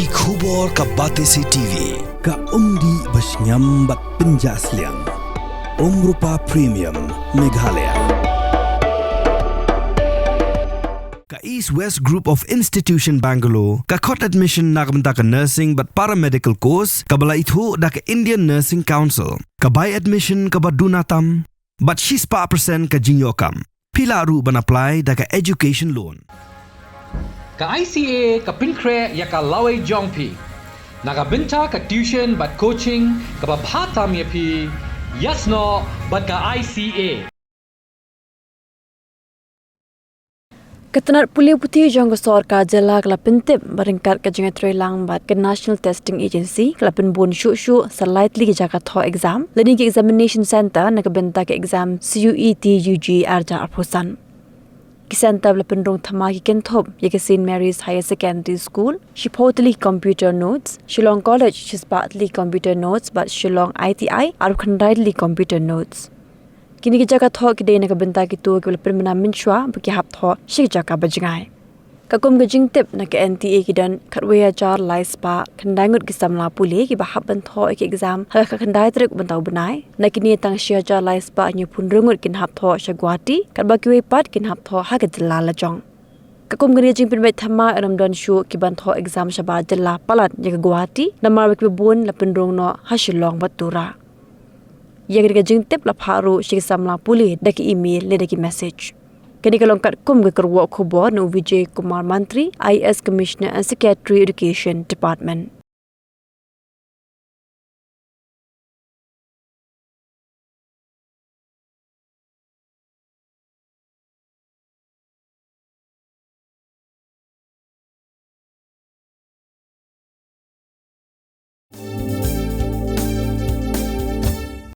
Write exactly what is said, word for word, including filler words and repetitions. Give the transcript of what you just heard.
Ki khubor ka Batesi T V, ka umdih ba shngiam bad pynjah sliang. Umrupa Premium, Meghalaya. Ka East West Group of Institution Bangalore, ka khot admission na ka bynta ka nursing bad paramedical course, kaba la ithuh da ka Indian Nursing Council, ka bai admission kaba duna tam, bad shispah percent ka jingïoh kam. Phi lah ruh ban apply da ka education loan. Ka I C A ka pynkhreh ïa ka lawei jong phi na ka bynta ka tuition bad coaching kaba bha tam ïa phi, ïasnoh bad ka I C A. Ka tnat pule puthi jong ka sorkar jylla ka la pyntip ba ryngkat ka jingïatreilang bad ka National Testing Agency ka la pynbun shuh shuh sa lai tylli ki jaka thoh exam lane ki examination centre na ka bynta ka exam C U E T U G arja arphew san. Ki centre ba la pynrung thymmai ki kynthup ïa ka St Mary's Higher Secondary School, shiphew tylli computer nodes, Shillong College shispah tylli computer nodes bad Shillong I T I arphew khyndai tylli computer nodes. Kine ki jaka thoh ki dei na ka bynta kito kiba la pynbna mynshuwa ba ki hap thoh sha ki jaka ba jngai. Ka kum ka jingtip, na ka N T A ki don khatwei hajar lai spah khyndai ngut ki samla pule kiba hap ban thoh ïa ki exam ha ka khyndai tarik mynta u bnai. Na kine tang shi hajar lai spah hynñiewphew hynriew ngut kin hap thoh sha Guwahati, katba kiwei pat kin hap thoh ha ka jylla lajong. Ka kum kane ka jingpynbeit thymmai yn ym don shuh ki ban thoh exam shabar jylla palat ïa ka Guwahati, namar ba kiba bun la pynrung noh ha Shillong bad Tura. Ïa kane ka jingtip la phah ruh sha ki samla pule da ka email lane da ki message. Kane ka long katkum ka kyrwoh khubor na u Vijay Kumar Mantri, I A S Commissioner and Secretary Education Department.